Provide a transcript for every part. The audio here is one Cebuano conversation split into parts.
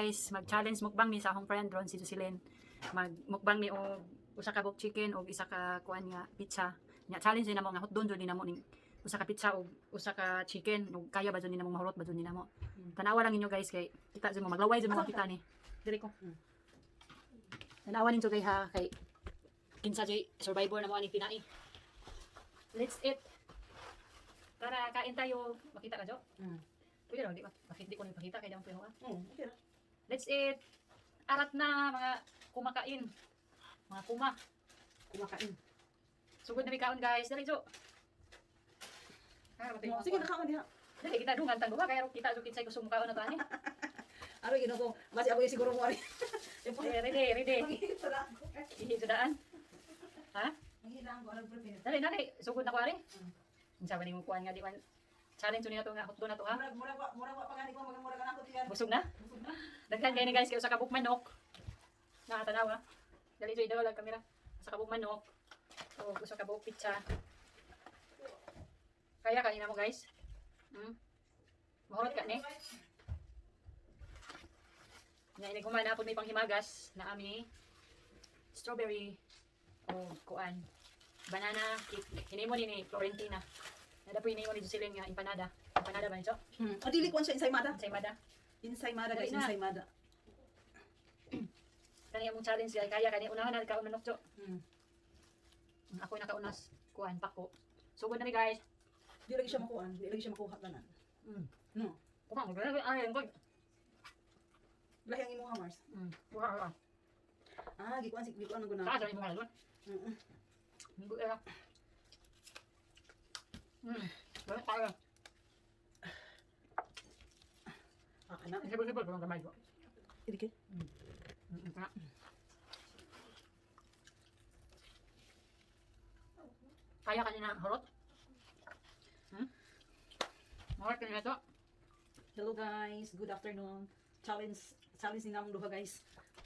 Guys. Mag-challenge mukbang mi sa akong friend ron, si Jocelyn. Mag mukbang mi og usa ka buok chicken og isa ka kuan nga pizza. Nya challenge ni namo nga hotdon jud ni namo ning usa ka pizza og usa ka chicken ug kaya ba jud ni namo, mahurot ba jud ni namo. Tanawa lang ninyo, guys, kay kita jud mo maglaway jud mo makita ni. Diri ko. Tanawa ninyo kay ha, kay kinsa jud survivor na mo aning tinai. Let's eat. Tara, kain tayo. Makita ka, Jo? Mm. Pwede raw, di ba? Bakit di ko na ipakita kay damo ha? Okay ra. Let's eat. Arat na mga kumakain. Mga kuma. Kumakain. Sugod na mi kaon, guys. Dali, Jo. Ah, Oh, sige, nakaon diha. Dali kita dungan tang duha kay kita jo kinsay gusto mo kaon na to ani. Aroy ginoo ko, basi ako yung siguro mo ari. Yung Okay, ready, ready. Manghihita lang ako. Ihi daan. Ha? Manghihita ako, anong prepare. Dali, dali. Sugod na ko ari. Unsa ba nimo kuan nga di man challenge ni nato nga hotdog na to ha. Murag wa pagani ko murag na ako tiyan. Busog na? Busog na. Daghan kay ni, guys, kay usa ka buok manok. Nakatanaw ha. Dali, Jo, idol ang kamera. Usa ka buok manok. O usa ka buok pizza. Kaya kanina mo, guys. Mahurot ka ni. Na inig human na po may panghimagas na ami strawberry o kuan banana cake. Hinimo ni Florentina. Nada po hinimo ni Jocelyn nga empanada. Empanada ba nito? Ah, dili ko siya ensaymada. Ensaymada. Ensaymada, guys, Dali na. ensaymada. Kani among challenge kay kaya kani unahan na kaon manok, Jo. Ako yung nakaunas kuan pako. Sugod na mi, guys. Di lagi siya makuan, di lagi siya makuha tanan. No. Kuha ko ay ay ko. Lahi ang imuha, Mars. Kuha ka. Ah, gikuan si gikuan ang guna. Taas ang imong halon. Hindi era. Wala kaya. Ah, kana. Sibol-sibol ko gamay ko. Idi kay. Kaya kanina horot? Horot kanina to? Hello guys, good afternoon. Challenge challenge ni namong duha, guys.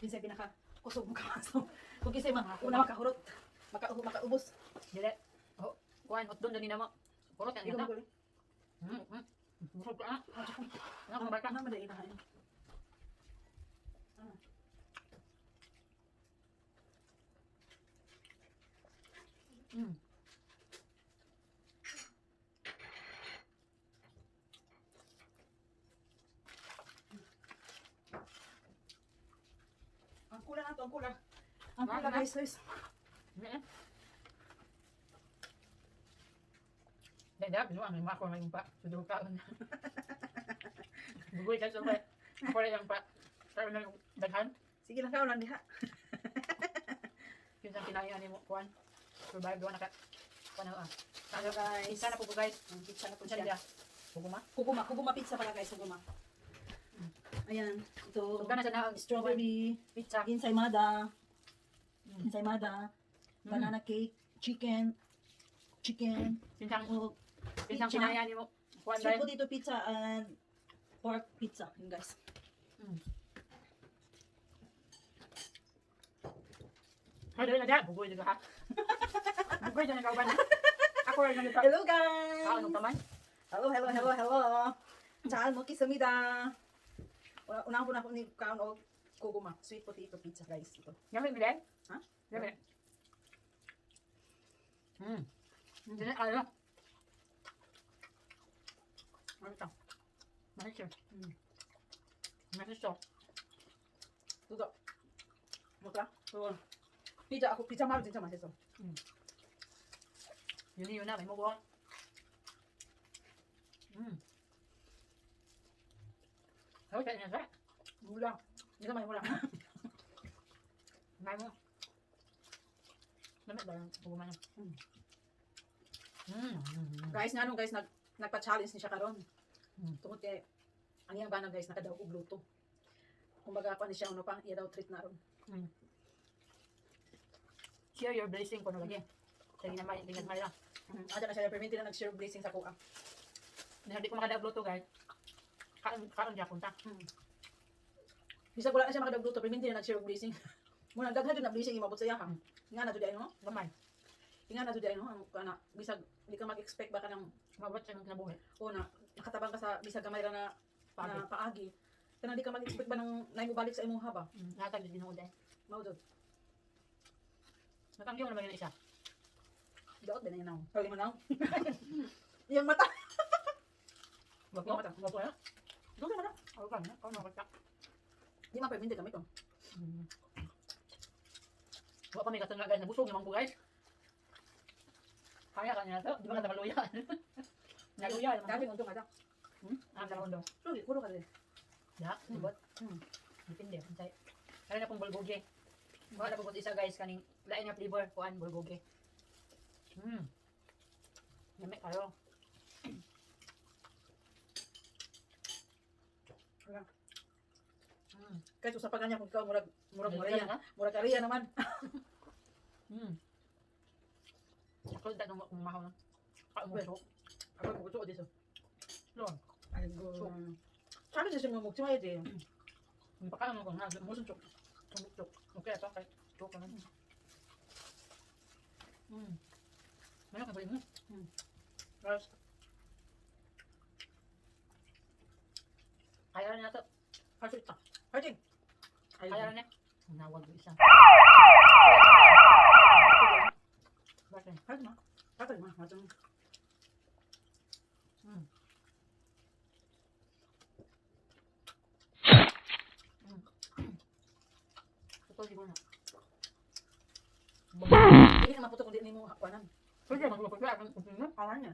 Kinsay pinaka kusog mo kamasok. Kung kinsay ma una makahurot, makaubos. Dili. Oh, kuan hotdog na ni namo. Horot Ikaw kanina. mo guli. Busog ka ah. Ano kung baka? Ano man dai na? Ang kula na to, ang kula. Ang kula, guys, guys. Dahil dapat binuang lima ako ngayon pa. Sudo ka. Bugoy ka sa mga. Ako rin ang pa. Pero na yung daghan. Sige lang kaon lang diha. Yun sa kinaya ni mo kuan. Survive doon naka. Kuan na ah. Hello guys. Isa na po ko, guys. Ang pizza na po Unsa siya. niya? Kuguma. Kuguma, kuguma pizza pala, guys, kuguma. Ayan, ito. So kana sa na ang Strawberry, pizza. ensaymada, ensaymada, banana cake, chicken, chicken, Pinsang o pinsang pizza. kinaya ni mo. Kuan Sweet dahil. potato pizza and pork pizza. Yun, guys. Hay dali na diyan. Bugoy dito ha. Bugoy dyan ang kauban. Ako rin nang Hello guys! Kaon pa man. Hello, hello, hello, hello. 잘 먹겠습니다. Una po na ako ni kaon og kuguma, sweet potato pizza, guys, ito. Yummy bilay? Ha? Yummy. Hindi ayo. Ano ito? Masisyo. Masisyo. 그거 뭐더라? 그거 피자 ako 피자 마루 진짜 맛있어. Yun yun na, may mugo. Sabi sa inyo, sir. 몰라. 내가 많이 몰라. May mo. Lamit ba yung kuguma niya? Guys, nga nung guys nagpa-challenge ni siya karon. Tungod kay ang iyang bana, guys, nakadaog og luto. Kumbaga pa ni siya ano pa, iya daw treat na ron. Share your blessing ko na lagi. Sa ginamay, ginagmay lang. Ada na siya perminti na nag-share blessing sa kuha. Hindi ko makadaog luto, guys. Kaon, kaon siya punta. Bisag wala na siya makadaog luto, perminti na nag-share blessing. Muna daghan jud na blessing imabot sa iya ha. Nga na jud ay no? Gamay. Nga na jud ay no, ang kana bisag di ka mag-expect ba ka ng Mabot siya ng kinabuhi. o na nakatabang ka sa bisag gamay ra na Paagi. na paagi. Kanang di ka mag-expect ba nang naay mo balik sa imong haba? Natag din Ginoo dai. Mao jud. Natanggihan naman yun isa. Daot ba na yun now? Sorry man now. Iyang mata. Wag Iyang mata. Wag ko na. Doon ka mata. Ako ka na. Ako na ka. Di man perminte kami to. Wa pa may katanga, guys, nabusog naman ko, guys. Kaya ka niya to. Di ba ka nakaluya? Naluya naman. Dami untung ada. Ah, dalawang daw. Sorry, kuro ka rin. Ya, libot. Depende. Unsay. Kaya na pong bulgogi. Wala po isa, guys, kaning lain nga flavor kuan bulgogi. Yummy kayo. Wala. Mm. Kahit usa pa kanya kung ikaw murag murag Murag murag murag ariya naman. Ako da nung kung mahaw na. Ka mo Well. so. Ako mo gusto dito. Lo. Ay go. So. Sabi siya mo mugtimay di. Pakain mo ko na. Mo suntok. Tumuktok. Okay ato kay tok naman. Ano ka ba mo? Ras. Kaya na to. Kasi ta. Fighting. Ay, Kaya na. Nawag isa. Bakit? Fighting ma. Fighting ma. Fighting. Ito siguro na. Dili na maputo kung di nimo kuanan. Pwede magpapagla akong opinion. Awan niya.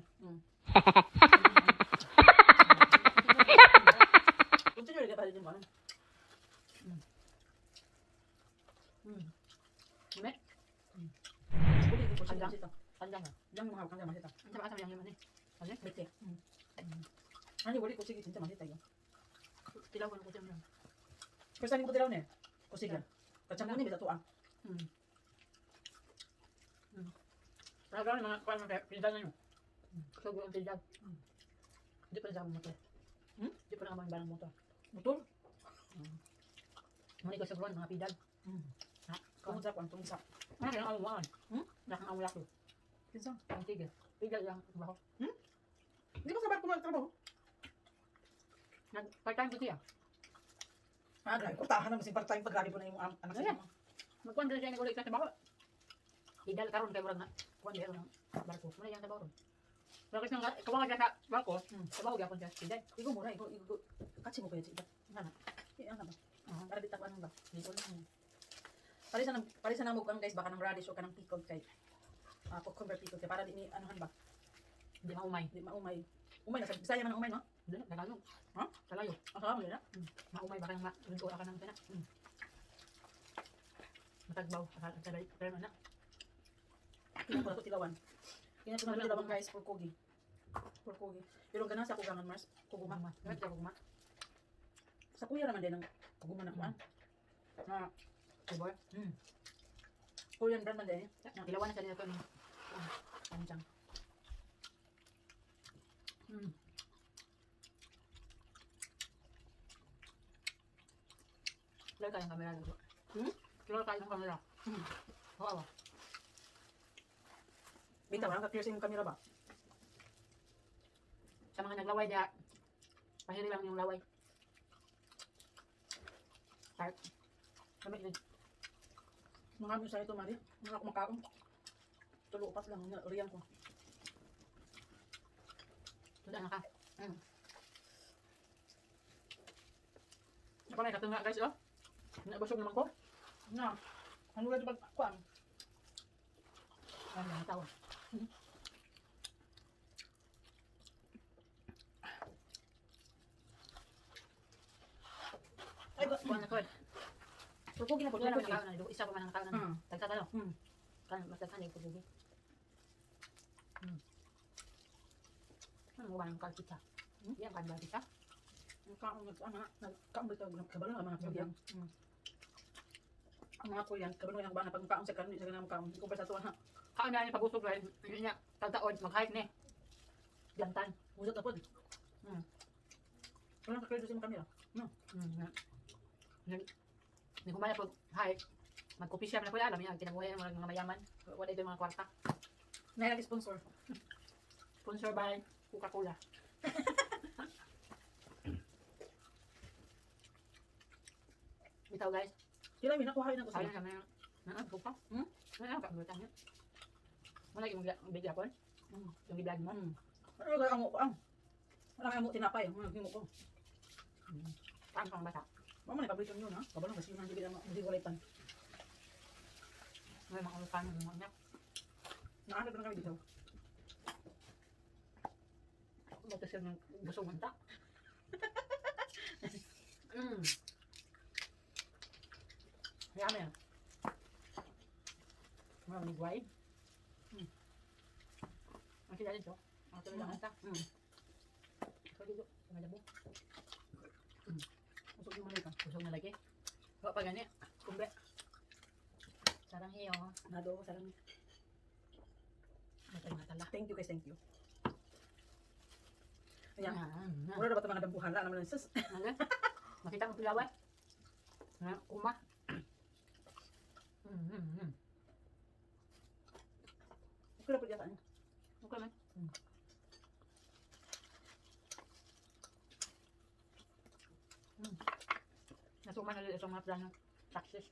Continue ka pa din kuanan. Me, Uli ko siya Kandang. masita. Kandang na. Yang mga kandang masita. Ang sama yang yaman eh. Ano? Bete. Ani wali ko sige tinta masita yo. Tilaw ko na ko siya. First time ko tilaw ne. Ko sige. Kachang ni bita tuang. Pero gawin mga kuan mga pinsan na yun. So, gawin pinsan. Di pa na sa motor. Hmm? Di pa na kami barang motor. Motor. Muna ko sa gruan, mga pidal. Ha? Tungod sa kuan, tungod sa. Ano kaya ang amuan? Hmm? Nakang amulak ko. Kinsa? Ang tigil. Pidal lang. Baho. Di ba sa barko magtrabaho? Nag part-time ko siya. Ah, grabe. Kutahan naman si part-time pag grabe po na yung anak sa Wala. imo. Magkuan dito siya nag-ulit sa trabaho. Pidal karon kay murag na kuan dito ng barko. Muna yang trabaho ron. Pero kasi nang kawawa siya sa barko, trabaho gyapon siya. Pidal. Igo mura, igo igo. Katsi mo kaya siya. Ano na? Eh, ano ba? Ah, Para di takuan ba? di ko lang. Parisa nang mukuan, guys, baka ng radish o kanang pickled kay cucumber pickled kay para di ni anuhan ba? Di maumay. Di maumay. Umay na sa Bisaya man ang umay, no? Di, Tagalog. Ha? Tagalog. Ang sarap mo na. Maumay baka nang ma-luto ka ng kana. Matagbaw. Akala sa pero na. Kina ko na to tilawan. Kina ko na to tilawan, guys, bulgogi. Bulgogi. Pero gana sa kugangan Mars, kuguma. Guma. Bakit ka guma? Sa kuya naman din ang kuguma na kuan. Ah, Kubor. Korean brand man din. Tilawan na sa nila to ni. Panjang. Clear kayong kamera dito. Hmm? Clear kayong kamera. Oo. Bitaw, ang ka-clear sa imong kamera ba? Sa mga naglaway diha, pahiri lang yung laway. Start. Kami din. Mga mo sa ito, Mari. Mga ako makaon. Tulo upat lang na riyan ko. Tunda na ka. Ako na katunga, guys, oh. Nabusog naman ko. Na. Ano ba ito pag kuan? Ay, mga tao. Ay, Kuha na ko eh. Bulgogi na po, Wala naman bulgogi. nakaon na. Isa pa man ang nakaon na. Tagtatalo. Kan mas daghan yung pagbugi. Ano ba ang kalpita? Hmm? Yan kan ba pizza? Ang kaon nag ano, nagkaon ba tawag kabalo nga mga Korean. Ang mga Korean, kabalo nga ba na pag kaon sa karon sa kanang kaon, ko pa sa tuwa ha. Kaon na ni pagusog rin. Yun niya, tagtaon mag-hike ni. Jantan. Musot na pod. Wala ka clear sa imong kamera. No. Nag Ni kumaya pag hike, mag-coffee shop na ko alam niya, kinabuhi ang mga mayaman. Wala ito yung mga kwarta. Nay lagi sponsor. Sponsor by Coca-Cola. Bitaw, guys. Sila mi nakuha na ko Kaya sila. naman yung naa, buka. Hmm? Wala ka buta niya. Wala yung bigla ko. Yung i-vlog mo. Ano kaya ang ang? Wala kaya mo tinapay, ang himo ko. Saan kang bata? Mama na paborito niyo na. Kabalo kasi yung hindi na hindi walay pan. May mga ulukan ng mga anak. Naanad na kami dito. Bato siya ng busog ng ta. Yummy. Mga nigway. Ang sila dito. Ang sila lang ta. Ikaw dito. Malabo. Usog yung malay ka. Busog na lagi. Wa pa gani. Kumbe. Sarang hiyo. Nado ko sarang. Matay matala. Thank you guys, thank you. Ayan. Ah, Wala na ba ito mga dambuhala naman sus? Ano? Makita ko pilawan. Na kuma. Okay na po dyan. Okay man. Nasuman na sa mga plano. Success.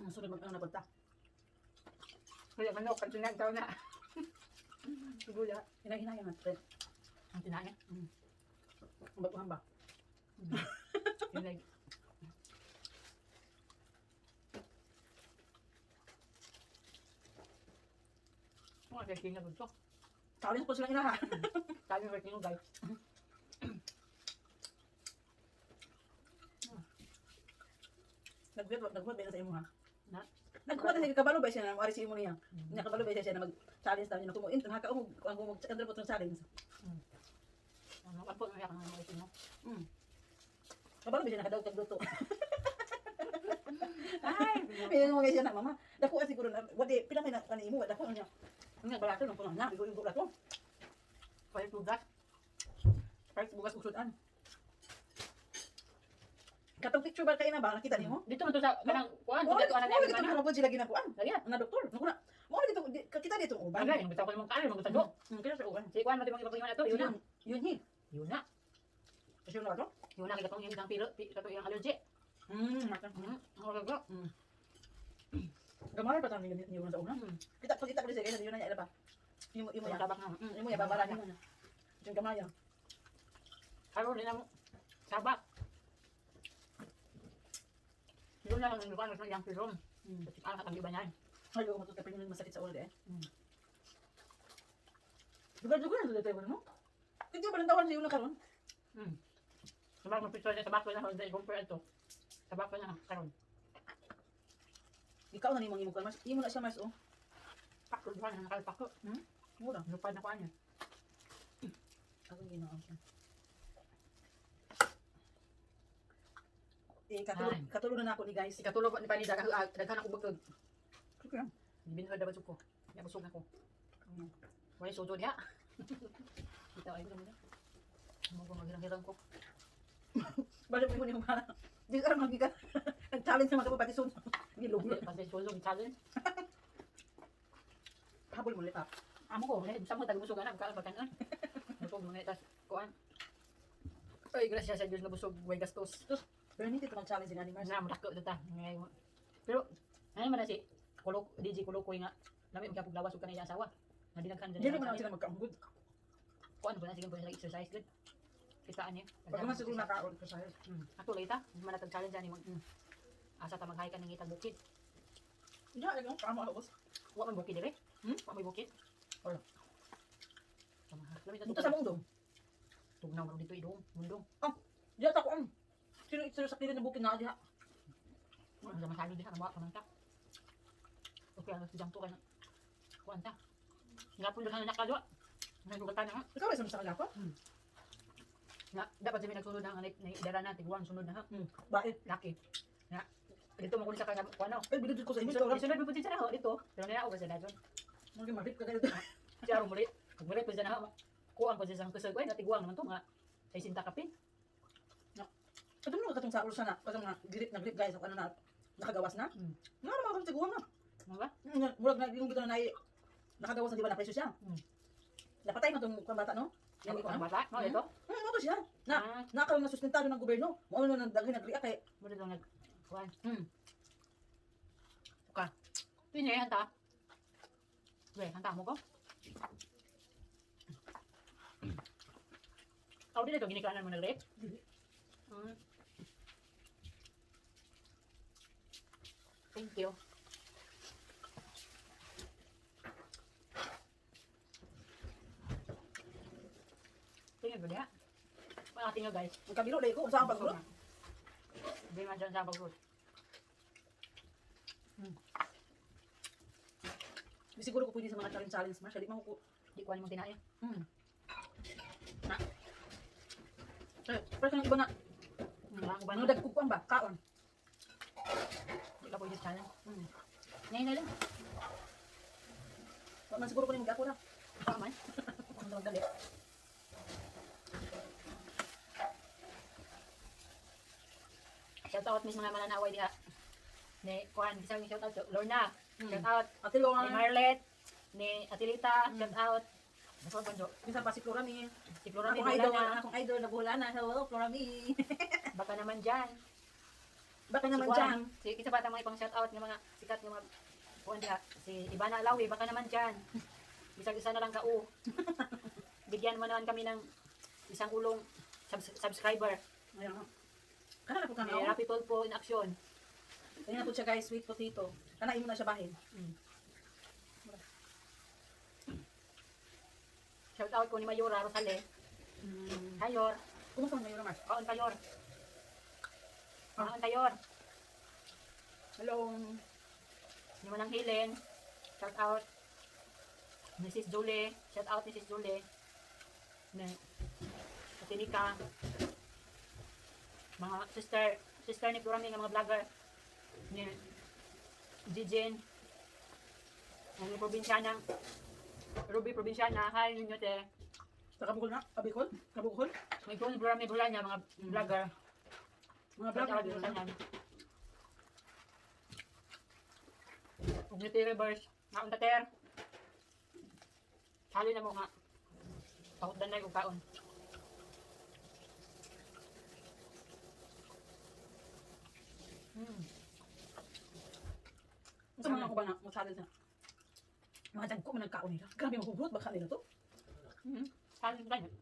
Ang sunod mag ano na punta. Kaya manok, pag tinagtaw na. Siguro, hinahinayang nga. Ang tinayan. Ang batuhan ba? Yung like, mga kaya kinga gusto. Challenge po silang inaha. Sabi ko kinga guys. Naghuwat, naghuwat ba yun sa imo ha? Na? Naghuwat na siya, kabalo ba siya na, ari si imo niya. Niya kabalo ba siya na mag-challenge daw niya na kumuin, haka umog, ang umog, ang po itong challenge. Ano, apo na yung mga ito mo. Kabalo ba siya nakadaog kag luto. Ay, Kaya mga siya na, mama, dako siguro na, wadi, pila may na, kani imo, dako niya. Nga balato nung puno na, igo igo lato. Palit bugas. Palit bugas ug sudan. Katong picture ba kay na ba nakita nimo? Dito mo to sa kanang kuan, Mo dito ana mo na dito na sila ginakuan. Lagi. Na doktor, nako na. Mo dito kita dito uban. Bagay, bitaw ko nimong kaano, magutago. Kita sa uban. Si kuan mo timong ipakuha na to, yun na. Yun hi. Yun na. Kasi na to. Yun na katong yung pilo, katong yung allergy. Mata. Ang gago. Gamay pa tani niyo sa una. Kita pagkita ko siya yun na niya ba. Imo imo ya. Tabak na. Imo ya babara nimo na. Yung gamay. Karon din mo. Sabak. Yun na lang ang lugar sa iyang pilom. Kasi parang katang iba niyan. Ay, ko matuto pero masakit sa ulo eh. Dugal-dugal na tayo mo. Hindi ba nang siya una karon? Sabak mo picture niya, sabak ko na hindi compare ito. Sabak ko na karon. Ikaw na nimong imo kan mas imo na siya mas oh. Pakto duha na nakalpako. Mura. Lupad na ko ano. Ako ginoo siya. Eh, katulog, Ay. katulog na ako ni guys. Ikatulo pa ni Pani daghan daghan ako bukod. Okay. Gibinhod na ba ko? Ya busog ako. Wala sujo diha. Kita ay mo. Mo ko maghirang-hirang ko. Balik mo ni para. Di ka rin ka. Nag-challenge sa mga kapatid sun. Gilog. Pati sujo challenge. Habol mo lipa. Amo ko, eh, sa mo tagbusog anak ka pagkanon. Busog mga tas kuan. Ay, grasya sa Diyos nga busog way gastos. Pero hindi ito mag-challenge ni Mars. Na mudako ta. Pero ano man na si Kulok DJ Kulokoy nga lami magyapog lawas ug kanang asawa. Nga dinaghan Hindi naman sila magkaanggod. Kuan ba na sige ba sila exercise good. Kitaan niya. Pag man siguro nakaon ko sa'yo. Ato lay ta, man natag challenge ani mag asa ta maghay ka ng itag bukid. Hindi, alam mo, kamo ako. Wa man bukid dire. Hmm? Wa may bukid. Wala. Tama. Lami ta Dito sa mundong. Tugnaw man dito idong, mundong. Diyan ako ang. Sino sino sa kilid ng bukid na diha? Ang sama salo diha wa pa man ta. Okay, ang sijang to kana. Kuan ta. Ngapon daghan na nakadwa. Nagugatan na nga. Ikaw ay sa kanila ko? Na dapat sa may nagsunod na ang ni dara na tigwan sunod na ha. Bakit? Laki. Na dito mo kun sa kana kuan no. Ay, bilid ko sa inyo. Ikaw lang. Sunod mo pud sa na ho dito. Pero na ako sa dajon. Mga marip ka kayo. Siya ro muli. Pag muli pud sa na ho. Kuan pa siya sa kusog. Ay natiguang naman to nga. Sa isinta kapin. Ito mo katong sa ulo sana. Katong nga grip na grip guys. Ako ano na nakagawas na. Nga naman akong tiguan na. Ano ba? Murag na yung gito na nai nakagawas na di ba na presyo siya. Napatay man tong kuwan bata no? Yan ko Ang ah. bata, no ito. Mo to siya. Na Ah, nakaroon na sustentado ng gobyerno. Mao na nang daghan nagreact kay muli lang nag Kuan. Ka. Pini hanta. We, hanta mo ko. Aw, dili ko ginikanan mo nag-rape? Dili. Thank you. Tingnan ko diha. Wala tingnan, guys. Magkabiro dai ko unsa ang paghurot? Hindi man dyan sa paghurot. Di siguro ko pwede sa mga challenge challenge, Mars. Di man ko. Di ko alam mong tinae. Eh, pero kanang iba nga, Wala ko ba ano na? dagkugkuan ba? Kaon. Di ka pwede sa challenge. Ngayon na lang. Wa man siguro ko ni mag-ako ra. Baka man. Ang dali. Shout out mis mga mananaway diha. Ni Kuan, bisag ni shout out Lorna. Shout out Ate ni Lorna, Marlet, ni Atilita, shout out. Basta bonjo. minsan pa si Flora Mi. Si Flora Akong mi idol, na. akong idol na Buholana. Hello, Flora Mi. Baka naman diyan. Baka naman Si Kuan, dyan. si isa pa mga ipang shout out ng mga sikat ng mga kuan diha. Si Ivana Alawi, baka naman diyan. Bisag isa na lang ka u. Bigyan mo naman kami ng isang ulong subscriber. Ayan. Kana na po Ni kang Rapi Tulfo in action. Kanya na po siya, guys, sweet potato. Kana imo na siya bahin. Shout out ko ni Mayora Rosale. Hayor, Kumusta man ngayon, Mars? kaon kayor. Kaon kayor. Hello. Ni Manang Helen. Shout out. Mrs. Julie. Shout out Mrs. Julie. Ni Ate Nika. Mga sister, sister ni Florami nga mga vlogger. Ni Jijin. Ang probinsyana. Ruby probinsyana. Hi ninyo te. Sa Kabukol na? Kabikol? Kabukol? May kung Florami Bulanya mga vlogger. Mga Shout out vlogger. sa tanan. Ug ni Terry Bars, nga unta ter. Sali na mo nga. Pahutdan na og kaon. Unsa mga ako ba na mo challenge na? Mga dagko man nagkaon nila. Grabe mahugot baka nila to. Sali na yun.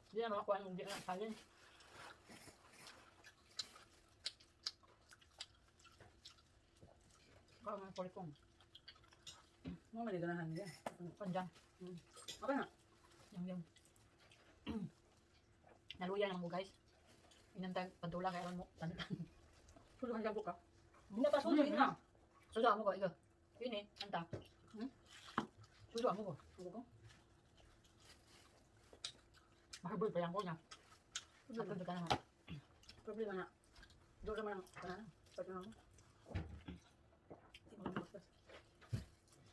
Di na makakuha ng di na salin. Kaon nga kulikong. Mo man ganahan nila. Panjang. Okay na. Yang yang. Naluya naman ko, guys. Inantag pantula kay aron mo tantan. Sulod ang dagko ka. Hindi pa sulod na. Sudo mo ko ikaw. Yun eh, anta. Sudo mo ko. Sulo ko. Mahubol pa yan ko na. Sulo Atod ka na nga. Problema na. Doon naman ang kana. Pag na.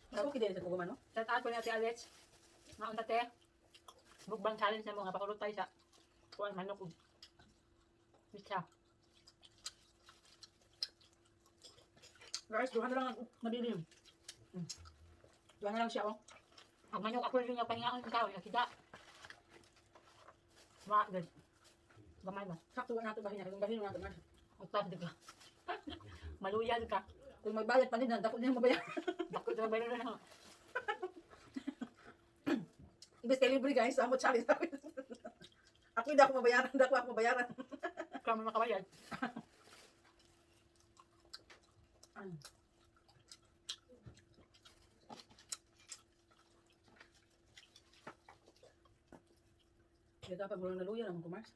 Mas okay din sa kuguman, no? Shout out ko ni Ate Alex. Nga unta te. Mukbang challenge na mo nga pakulot tayo sa kuan manok ug pizza. Guys, duha na lang ang nabilin. Duha na lang siya, oh. Ang manok ako rin yung pahingaon ikaw, yung kita. Ma, good. Gamay ba? Sakto na nato bahin niya. Kung bahin na nato, Mars. Utang ka. Maluyan ka. Kung magbayad pa din, dako niya mabayad. Dako sa bayro na. Imbes kay libre, guys, amo challenge ako. Ako hindi ako mabayaran, dako ako mabayaran. Ikaw mo makabayad. Kaya dapat mo lang naluya naman ko, Mars.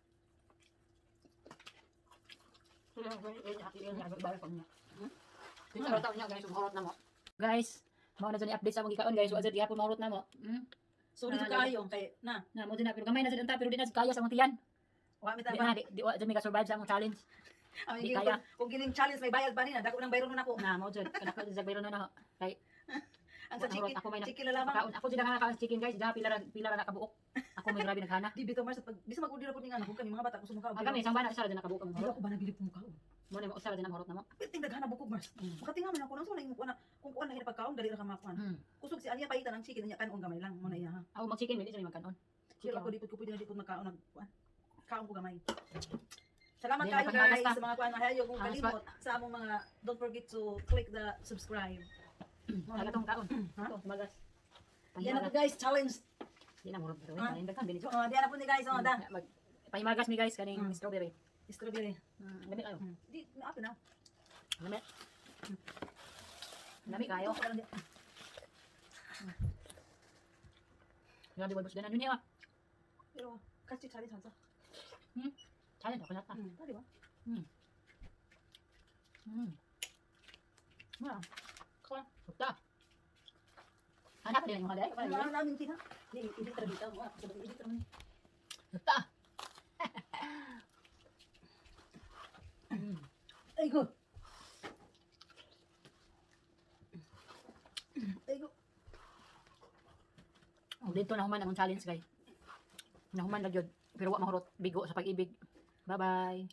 Guys, mao na jud ni update sa among gikaon, guys. Wa jud gihapon mahurot na mo. Sorry Ah, sa kaayo kay na. Na mo jud na pero gamay na jud anta pero di na jud kaya sa among tiyan. Wa mi Di na di, di wa jud mi ka survive sa among challenge. Ang Di kaya. Kung gining challenge may bayad pa ni na, dako nang bayron na nako. Na mo jud kada ko jud bayro na na. Kay Ang sa Mahurot chicken, ako may chicken na lamang. nakaon. Ako jud nakakaon sa chicken, guys. Diha pila ra nakabuok. Ako may grabe naghana. Di bitaw, Mars, pag bisa mag-order ako ni nga kung kami mga bata gusto mo kaon. Ang kami isang bana usa ra jud nakabuok ang Di mahurot. ako ba nabilib mo kaon? Mo na mo usa ra jud ang mahurot na mo. Piting daghana bukog, Mars. Makatinga man ako nang sa imong kuan kung kuan na hinapagkaon dali ra ka makuan. Kusog si Anya paitan ang chicken niya kanon gamay lang mo na iya ha. Ako mag chicken dili jud mi magkanon. Pero ako di pud ko pwede na di pud magkaon nag kuan. Kaon ko gamay. Salamat Di, kayo mapahimagas guys ta. sa mga kuan mahayo kung Ah, kalimot sa among mga, don't forget to click the subscribe. Aga tong kaon. Ha? Ito, magas. Yan na po guys, challenge. Di na murag pero Ah. kanin daghan dinhi. Oh, di na po ni guys, oh, da. Mag pahimagas mi guys kaning strawberry. Strawberry. Lami kayo. Di, ato na. Lami. Lami kayo. Grabe wal ganan yun ah. Pero 같이 challenge 하자. Challenge ako nata. 빨리 와. Wa. Sukta. Anak din yung haday. Ano namin kita? Di, edit ra dito. Wa, sabay edit ra man. Sukta. Ay go. Ay go. Oh, dito na human ang challenge guys. Nahuman na gyud pero wa mahurot bigo sa pag-ibig. Bye-bye.